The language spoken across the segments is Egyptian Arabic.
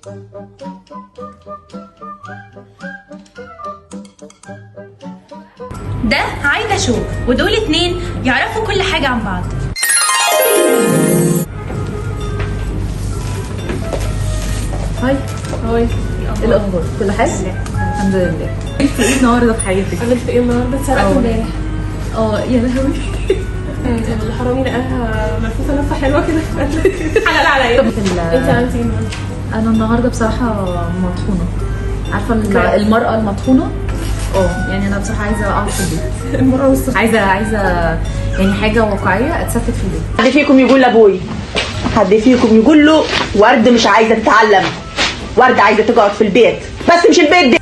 ده عايدة شو، ودول اتنين يعرفوا كل حاجة عن بعض. hi hi، ايه الاخبار؟ كله حلو؟ الحمد لله. انت ايه النهارده في حياتك؟ عملت ايه النهارده؟ اتسرقت امبارح. اه يا لهوي. الحرامي لقاها ملفوفه لفه حلوة كده، حلال عليا. طب انت عملتي ايه النهارده؟ انا النهارده بصراحة مطحونه، عارفه المراة المطحونه؟ يعني انا بصراحة عايزه اقعد في البيت. المرة والصبح. عايزه يعني حاجة واقعيه، اتستت في البيت. حد فيكم يقول لابوي، حد فيكم يقول له ورد مش عايزه تتعلم، ورد عايزه تقعد في البيت، بس مش البيت ده.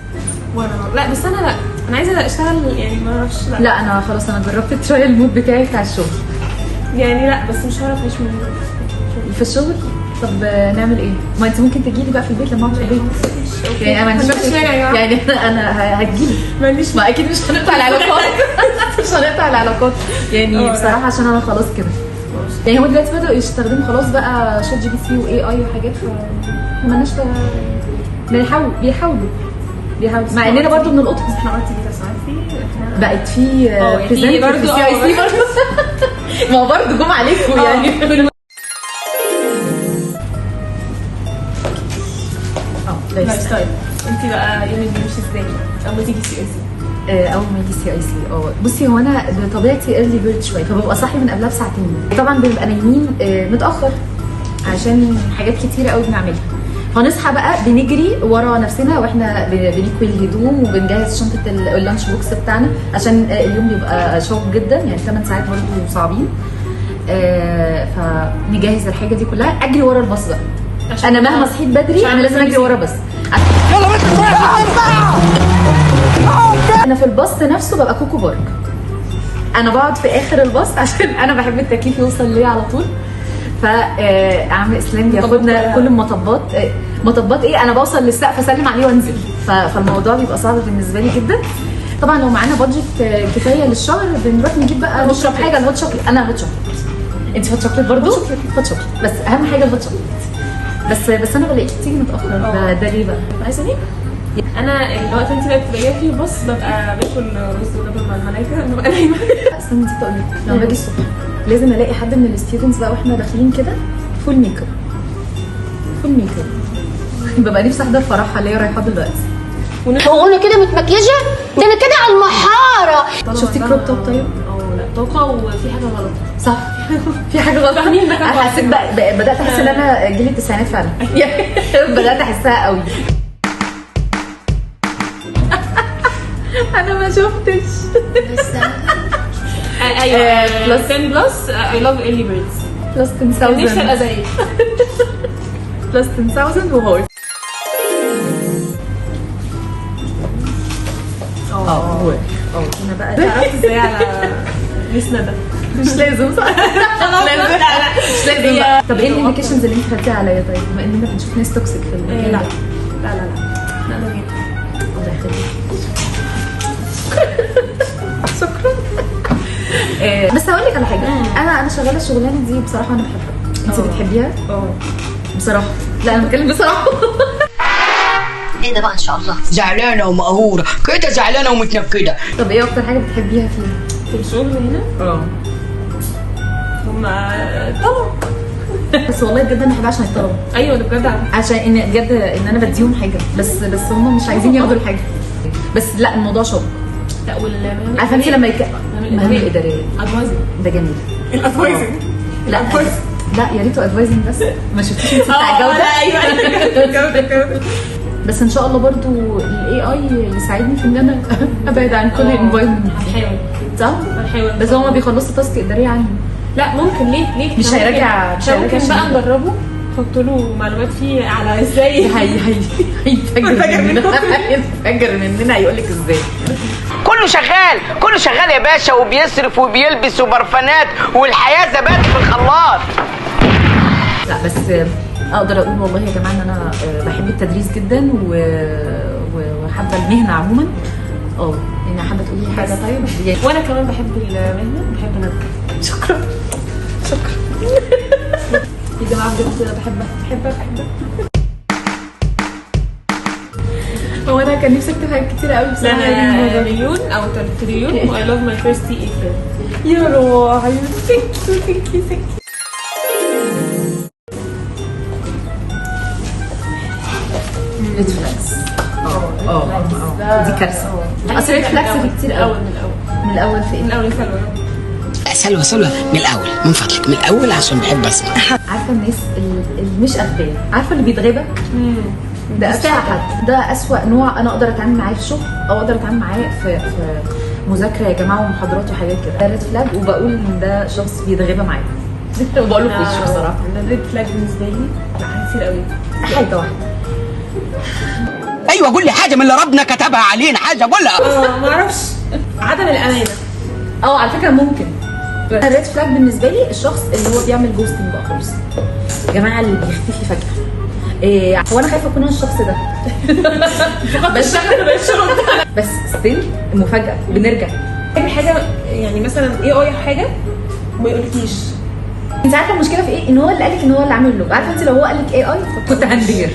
وانا لا، بس انا لا، انا عايزه اشتغل يعني، ما اعرفش، لا. لا انا خلاص، انا جربت ال trial mode بتاعي بتاع الشغل. يعني لا، بس مش هعرف اعيش من في الشغل. طب نعمل ايه؟ ما انت ممكن تجيلي بقى في البيت لما اقعد في البيت، يعني انا ما عنديش مش مانع يا جماعة. يعني انا هتجيلي. ما عنديش. ما اكيد مش هنقطع العلاقات، مش هنقطع العلاقات يعني. بصراحة عشان انا خلاص كده، يعني هو دلوقتي بدأوا يستخدموا خلاص بقى ChatGPT و AI وحاجات، ف احنا مالناش، بنحاول، بيحاولوا بيحاولوا، مع اننا برضو بنلقطهم. احنا قلت كده ساعتي احنا بقت في يعني في presenter برضو في CIC برضه، ما هو برضه جم عليكم يعني. lifestyle. انت بقى يومك بيمشي ازاي اول ما تيجي CIC؟ اول ما يجي CIC، بصي، هو انا بطبيعتي early bird شويه، فببقى صاحية من قبلها بساعتين. طبعا بنبقى نايمين متاخر عشان حاجات كتيرة قوي بنعملها، فنصحى بقى بنجري ورا نفسنا واحنا بنكوي الهدوم وبنجهز شنطه ال lunch box بتاعنا، عشان اليوم بيبقى شاق جدا، يعني 8 ساعات برضه صعبين. فنجهز الحاجة دي كلها، اجري ورا الباص بقى. انا مهما صحيت بدري انا لازم اجري ورا باص. انا في الباص نفسه ببقى كوكو بارك، انا بقعد في اخر الباص عشان انا بحب التكييف يوصل ليا على طول. فعم اسلام بياخدنا كل المطبات، مطبات ايه، انا بوصل للسقف اسلم عليه وانزل. فالموضوع بيبقى صعب بالنسبة لي جدا. طبعا لو معانا budget كفاية للشهر بنروح نجيب بقى نشرب حاجه، ال hot chocolate. انا hot chocolate، انت hot chocolate برضو؟ hot chocolate، بس اهم حاجة ال hot chocolate. بس انا بلاقيكي بتيجي متاخر، ده ليه بقى؟ عايزه ايه؟ انا الوقت انت بقى بتبقى جاية فيه بص، ببقى باكل رز ولبن مع الملايكه، ببقى نايمه. استني، نسيت اقول لك، لما باجي الصبح لازم الاقي حد من ال students بقى واحنا داخلين كده full makeup، full makeup، ببقى نفسي احضر فرحها اللي هي رايحة دلوقتي. هو انا كده متمكيجه؟ ده انا كده على المحاره. شفتي crop top طيب؟ اه لا، طاقة وفي حاجة غلط. صح، في حاجة غلط. فاهمين ده كان انا حسيت بقى بدات احس ان انا جيل التسعينات فعلا، بدات احسها قوي. انا ما شفتش. ايوه. Plus. 10 plus، I love early birds. plus كان نفسي ابقى 10000. زيك. plus 10000 وهو هو انا بقى اتعرفت ازاي على miss ندى؟ مش لازم، صح؟ لا لا. مش لازم بقى. طب ايه ال indications اللي انت خدتيها عليا طيب، بما اننا بنشوف ناس toxic في المكان لا. ده؟ لا لا لا لا، ده الله يخليك، شكرا. بس هقول لك على حاجه، انا شغالة الشغلانة دي بصراحة انا بحبها. انت بتحبيها؟ اه. بصراحه، لا انا بتكلم بصراحه. ايه ده بقى ان شاء الله؟ زعلانة ومقهوره كده، زعلانة ومتنكده. طب ايه اكتر حاجة بتحبيها فيها؟ في الشغل هنا؟ اه. هما طبعا. بس والله بجد انا بحبها عشان الطلبه. ايوه، ده بجد عارفة. عشان ان بجد ان انا بديهم حاجه، بس هم مش عايزين ياخدوا الحاجه، بس لا الموضوع شاق. لا، والمهام. عارفه انت لما المهام الاداريه. advising. ده جميل. ال advising. لا لا، يا ريته advising بس، ما شفتيش انت بتاع الجوده؟ ايوه، الجوده، الجوده. بس ان شاء الله برضو ال AI يساعدني في ان انا ابعد عن كل ال environment. هنحاول. صح؟ هنحاول. بس هما بيخلصوا task ادارية عني. لا ممكن، ليه ليه؟ مش إحنا ممكن- هيراجع- مش إحنا هيراجع ممكن بقى عشان- ندربه، نحط له معلومات فيه على ازاي. هي هينفجر مننا، هينفجر مننا، هيقول لك ازاي. كله شغال، كله شغال يا باشا، وبيصرف وبيلبس وبرفانات، والحياة زبادي في الخلاط. لا بس اقدر اقول والله يا جماعة ان انا بحب التدريس جدا وحابة المهنة عموما. يعني حابة تقولي حاجة طيب يعني؟ وانا كمان بحب المهنه، بحب ندى. شكرا شكرا يا جماعه، بجد بحبها. بحبها بحبها. كان نفسي اكتب حاجات كتير قوي لا بصراحه. انا مليون او تريليون. I love my first TA friend. يا روحي، thank you thank you thank you. red flags. اه دي كارثه، اصل red flags في كتير قوي. من الاول. من الاول في من ايه؟ الاول يا سلوى. سلوى سلوى، من الاول من فضلك، من الاول عشان بحب اسمع. عارفه الناس اللي مش اغبياء، عارفه اللي بيتغابى ده اسوأ حد، ده اسوأ نوع انا اقدر اتعامل معاه في شغل او اقدر اتعامل معاه في مذاكرة يا جماعة ومحاضرات وحاجات كده. ده red flag، وبقول ان ده شخص بيتغابى معايا وبقول له في وشه بصراحه. انا red flag بالنسبة لي، لا، حاجات كتير قوي. حاجة واحده. ايوه، قول لي حاجة من اللي ربنا كتبها علينا، حاجة قولها. اه، ما اعرفش، عدم الامانه. اه، على فكرة ممكن ال red flag بالنسبة لي الشخص اللي هو بيعمل ghosting بقى خالص، يا جماعه، اللي بيختفي فجاة. إيه، هو انا خايفة اكون انا الشخص ده، بس still مفاجاة بنرجع. تعمل حاجه، يعني مثلا AI حاجة وما يقولكيش. انت عارفه المشكلة في ايه؟ ان هو اللي قالك ان هو اللي عامل اللوجو. عارفه انت لو هو قالك AI كنت هنبهر.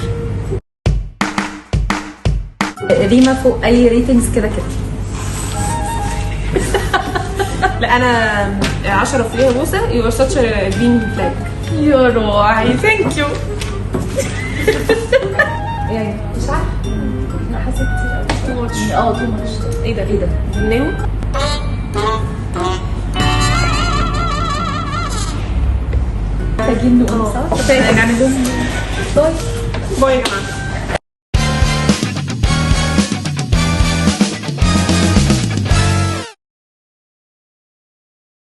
ريما فوق اي ratings كده كده. لا، انا 10 فيها بوسه. you are such a green flag. يا روحي، thank you. يعني مش عارفه. انا حاسه كتير قوي، too much. اه، too much. ايه ده؟ ايه ده؟ ناوي. محتاجين نقول صح؟ نعمل لهم bye. bye يا جماعه.